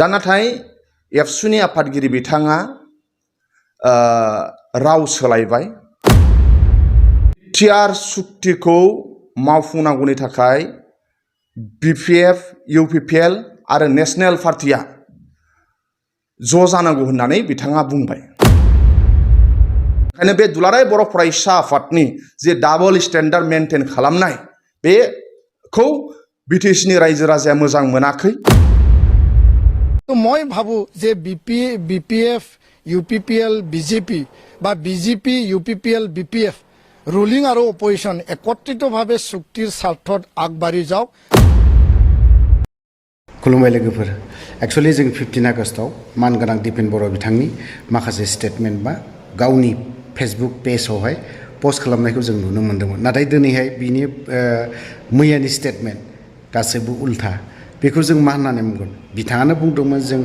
दा नाथाय एबसुनि आफादगिरि बिथाङा राव सोलायबाय। टिआर सुक्तिखौ मावफुंनांगौनि थाखाय बिपिएफ, इउपिपिएल आरो नेशनेल पार्टिया ज' जानांगौ होननानै बिथाङा बुंबाय। ओंखायनो बे दुलाराय बर' फरायसा आफादनि जे डाबल स्टेन्डार्ड मेनटेन खालामनाय बेखौ बिटिसिनि रायजो राजाया मोजां मोनाखै। মই ভাবো যে বিপিএফ, ইউপিপিএল, বিজেপি বা বিজেপি, ইউপিপিএল, বিপিএফ रुलिं और अपोजिशन एकत्रित भावे चुक्तिर स्वार्थत आगबारि जाओ। खुलुमबाय लोगोफोर। एक्चुअली जों 15 आगस्टआव मानगोनां दिपेन बर' बिथांनि माखासे स्टेटमेन्ट बा गावनि फेसबुक पेजआवहाय पोस्ट खालामनायखौ जों नुनो मोन्दोंमोन। नाथाय दिनैहाय बिनि मैयानि स्टेटमेन्ट गासैबो उल्था। बेखौ जों मा होननानै बुंगोन? बिथाङानो बुंदोंमोन जों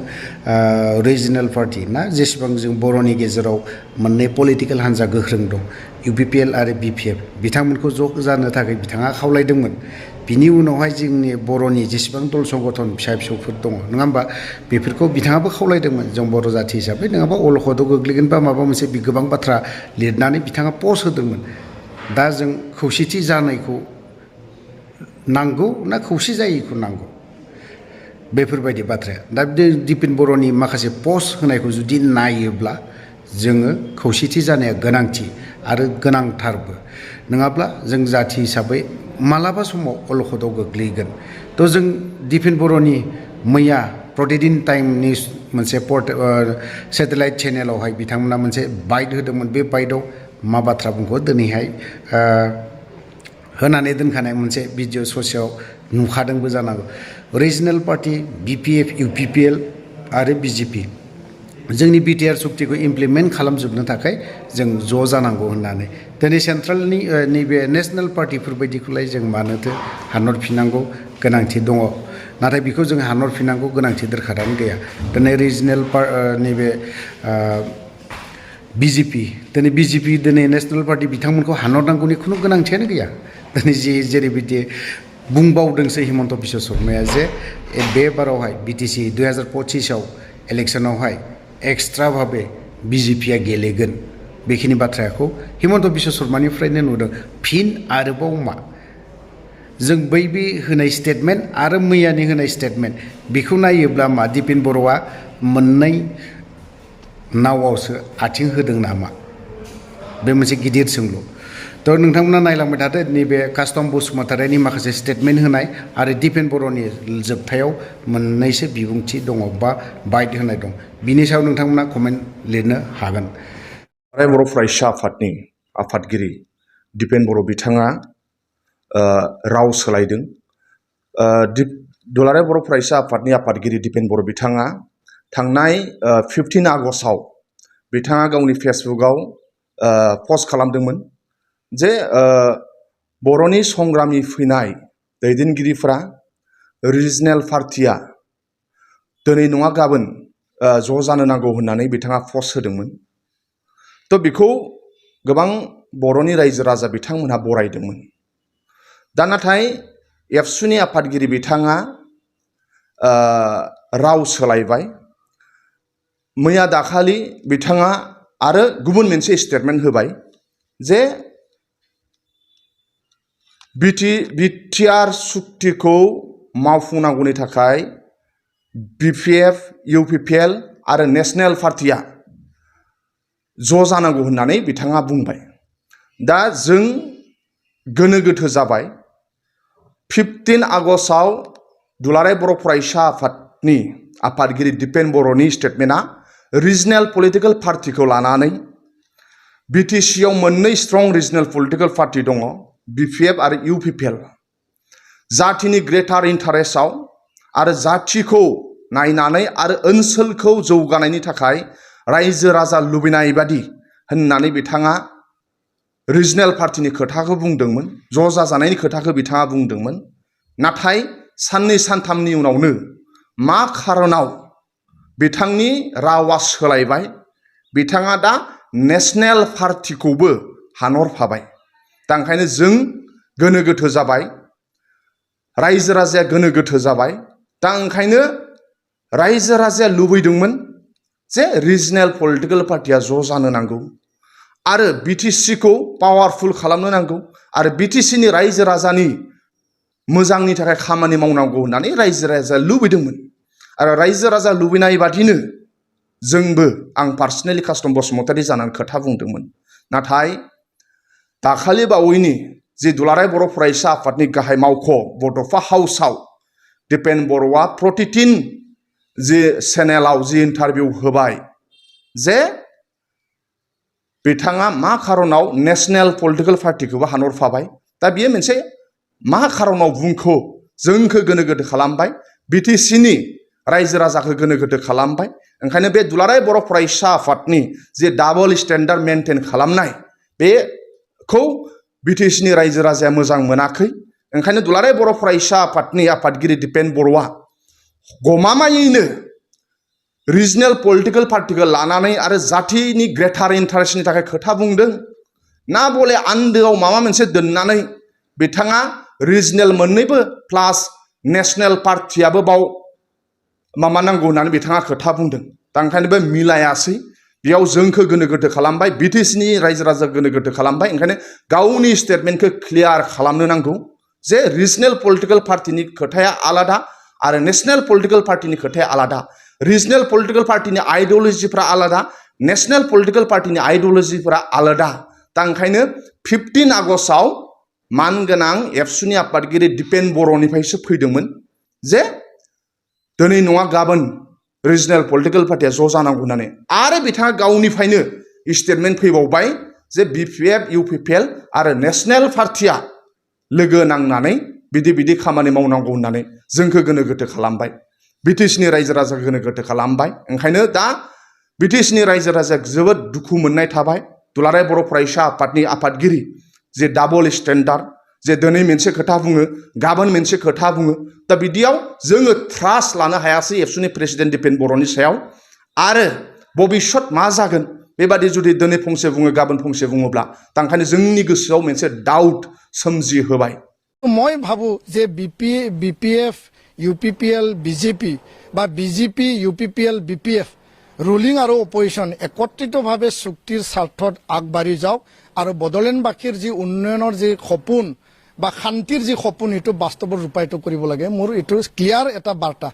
रिजनेल पार्टी ना जेसेबां जों बर'नि गेजेराव मोननै पलिटिकेल हान्जा गोख्रों दं, इउपिपिएल आरो बिपिएफ, बिथांमोनखौ ज' जानो थाखाय बिथाङा खावलायदोंमोन। बिनि उनावहाय जोंनि बर'नि जेसेबां दल संगठन फिसा फिसौफोर दङ नङा होमबा, बेफोरखौ बिथाङाबो खावलायदोंमोन जों बर' जाथि हिसाबै नङाबा अलखदाव गोग्लैगोन बा माबा मोनसे गोबां बाथ्रा लिरनानै बिथाङा पस्ट होदोंमोन। दा जों खौसेथि जानायखौ नांगौ ना खौसे जायैखौ नांगौ, बेफोरबायदि बाथ्राया। दा दिपेन बर'नि माखासे पस्ट होनायखौ जुदि नायोब्ला जोङो खौसेथि जानाया गोनांथि आरो गोनांथारबो, नङाब्ला जों जाथि हिसाबै मालाबा समाव अलखदाव गोग्लैगोन। थ' जों दिपेन बर'नि मैया प्रतिदिन टाइमनि मोनसे सेटेलाइट चेनेलावहाय बिथांमोना मोनसे बाइट होदोंमोन। बे बाइटआव मा बाथ्रा बुंखो दिनैहाय होनानै दोनखानाय मोनसे भिडिअ ससेयाव नुखादोंबो जानांगौ। रिजनेल पार्टी, बिपिएफ, इउपिपिएल आरो बिजेपि जोंनि बिटिआर सुक्तिखौ इमप्लिमेन्ट खालामजोबनो थाखाय जों ज' जानांगौ होननानै। दिनै सेन्ट्रेलनि नैबे नेशनेल पार्टिफोरबायदिखौलाय जों मानोथो हानहरफिननांगौ गोनांथि दङ। नाथाय बेखौ जों हानहरफिननांगौ गोनांथि दरखारानो गैया। दिनै रिजनेल नैबे बिजेपि दिनै नेशनेल पार्टी बिथांमोनखौ हानहरनांगौनि खुनु गोनांथियानो गैया। दिनै जेरैबायदि बुंबावदोंसो हिमन्त बिश्व शर्माया जे बे बारावहाय बिटिसि 2025आव इलेक्शनावहाय एक्सट्रा भावे बिजेपिया गेलेगोन, बेखिनि बाथ्राखौ हिमन्त बिश्व शर्मानिफ्रायनो नुदों। फिन आरोबाव मा जों बै होनाय स्टेटमेन्ट आरो मैयानि होनाय स्टेटमेन्ट बेखौ नायोब्ला मा दिपेन बर'आ मोननै नावआवसो आथिं होदों नामा? बे मोनसे गिदिर सोंलु। थ' नोंथांमोना नायलांबाय थादो नैबे कास्टम बसुमतारिनि माखासे स्टेटमेन्ट होनाय आरो दिपेन बर'नि जोबथायाव मोननैसो बिबुंथि दङ बा बाइट होनाय दं। बिनि सायाव नोंथांमोना कमेन्ट लिरनो हागोन। बर' फरायसा आफादनि आफादगिरि दिपेन बर' बिथाङा राव सोलायदों। दुलाराय बर' फरायसा आफादनि आफादगिरि दिपेन बर' बिथाङा थांनाय 15 आगस्टआव बिथाङा गावनि फेसबुकआव पस्ट खालामदोंमोन जे बर'नि संग्रामि फैनाय दैदेनगिरिफ्रा रिजनेल पार्टिया दिनै नङा गाबोन ज' जानो नांगौ होननानै बिथाङा पस्ट होदोंमोन। थ' बेखौ गोबां बर'नि रायजो राजा बिथांमोनहा बरायदोंमोन। दा नाथाय एबसुनि आफादगिरि बिथाङा राव सोलायबाय। मैया दाखालि बिथाङा आरो गुबुन मोनसे स्टेटमेन्ट होबाय जे बिटिआर सुक्तिखौ मावफुंनांगौनि थाखाय बिपिएफ, इउपिपिएल आरो नेशनेल पार्टिया ज' जानांगौ होननानै बिथाङा बुंबाय। दा जों गोनो गोथो जाबाय। 15 आगस्टआव दुलाराय बर' फरायसा आफादनि आफादगिरि दिपेन बर'नि स्टेटमेन्टआ रिजनेल पलिटिकेल पार्टिखौ लानानै बिटिसिआव मोननै स्ट्रं रिजनेल पलिटिकेल पार्टी दङ, बिपिएफ आरो इउपिपिएल। जातिनि ग्रेटार इन्टारेस्टआव आरो जातिखौ नायनानै आरो ओनसोलखौ जौगानायनि थाखाय रायजो राजा लुबैनाय बादि होननानै बिथाङा रिजनेल पार्टिनि खोथाखौ बुंदोंमोन, ज' जाजानायनि खोथाखौ बिथाङा बुंदोंमोन। नाथाय साननै सानथामनि उनावनो मा खारनाव बिथांनि रावा सोलायबाय, बिथाङा दा नेशनेल पार्टिखौबो हानहरफाबाय। दा ओंखायनो जों गोनो गोथो जाबाय, रायजो राजाया गोनो गोथो जाबाय। दा ओंखायनो रायजो राजाया लुबैदोंमोन जे रिजनेल पलिटिकेल पार्टिया ज' जानो नांगौ आरो बिटिसिखौ पावारफुल खालामनो नांगौ आरो बिटिसिनि रायजो राजानि मोजांनि थाखाय खामानि मावनांगौ होननानै रायजो राजाया लुबैदोंमोन आरो रायजो राजा लुबैनाय बादिनो जोंबो आं पार्सनेलि कास्टम बसुमतारी जानानै खोथा बुंदोंमोन। नाथाय दाखालि बावैनि जि दुलाराय बर' फरायसा आफादनि गाहाय मावख' बड'फा हाउसआव दिपेन बर'आ प्रतिदिन जि चेनेलाव जि इन्टारभिउ होबाय जे बिथाङा मा खारनाव नेशनेल पलिटिकेल पार्टिखौबो हानहरफाबाय। दा बियो मोनसे मा खारनाव बुंखो जोंखौ गोनो गोथो खालामबाय, बिटिसिनि रायजो राजाखौ गोनो गोथो खालामबाय। ओंखायनो बे दुलाराय बर' फरायसा आफादनि जे डाबल स्टेन्डार्ड मेनटेन खालामनाय बेखौ बिटिसिनि रायजो राजाया मोजां मोनाखै। ओंखायनो दुलाराय बर' फरायसा आफादनि आफादगिरि दिपेन बर'आ गमामायैनो रिजनेल पलिटिकेल पार्टिखौ लानानै आरो जातिनि ग्रेटार इन्टारेस्टनि थाखाय खोथा बुंदों ना बले आन्दोआव माबा मोनसे दोननानै बिथाङा रिजनेल मोननैबो प्लास नेशनेल पार्टियाबो बाव माबा नांगौ होननानै बिथाङा खोथा बुंदों। दा ओंखायनो बे मिलायासै, बेयाव जोंखौ गोनो गोथो खालामबाय, बिटिसिनि रायजो राजा गोनो गोथो खालामबाय। ओंखायनो गावनि स्टेटमेन्टखौ क्लियार खालामनो नांगौ जे रिजनेल पलिटिकेल पार्टिनि खोथाया आलादा आरो नेशनेल पलिटिकेल पार्टिनि खोथाया आलादा। रिजनेल पलिटिकेल पार्टिनि आइडियोलजिफ्रा आलादा, नेशनेल पलिटिकेल पार्टिनि आइडियोलजिफ्रा आलादा। दा ओंखायनो 15 आगस्टआव मानगोनां एबसुनि आफादगिरि दिपेन बर'निफ्रायसो फैदोंमोन जे दिनै नङा गाबोन रिजनेल पलिटिकेल पार्टिया ज' जानांगौ होननानै। आरो बिथाङा गावनिफ्रायनो स्टेटमेन्ट फैबावबाय जे बिपिएफ इउपिपिएल आरो नेशनेल पार्टिया लोगो नांनानै बिदि खामानि मावनांगौ होननानै जोंखौ गोनो गोथो खालामबाय, बिटिसिनि रायजो राजा गोनो गोथो खालामबाय। ओंखायनो दा बिटिसिनि रायजो राजाया जोबोद दुखु मोननाय थाबाय। दुलाराय बर' फरायसा आफादनि आफादगिरि जे डाबल स्टेन्डार्ड, जे दिनै मोनसे खोथा बुङो गाबोन मोनसे खोथा बुङो, दा बिदियाव जोङो ट्रास्ट लानो हायासै एबसुनि प्रेसिडेन्ट दिपेन बर'नि सायाव। आरो भबिष्यत मा जागोन बेबादि जुदि दिनै फंसे बुङो गाबोन फंसे बुङोब्ला, दा ओंखायनो जोंनि गोसोआव मोनसे डाउट सोमजिहोबाय। মই ভাবো যে বিপিএফ ইউপিপিএল বিজেপি বা বিজেপি ইউপিপিএল বিপিএফ ৰুলিং আৰু অপজিশ্যন একত্ৰিতভাৱে চুক্তিৰ স্বাৰ্থত আগবাঢ়ি যাওক আৰু বড়োলেণ্ডবাসীৰ যি উন্নয়নৰ যি সপোন বা শান্তিৰ যি সপোন সেইটো বাস্তৱত ৰূপায়িত কৰিব লাগে। মোৰ এইটো ক্লিয়াৰ এটা বাৰ্তা।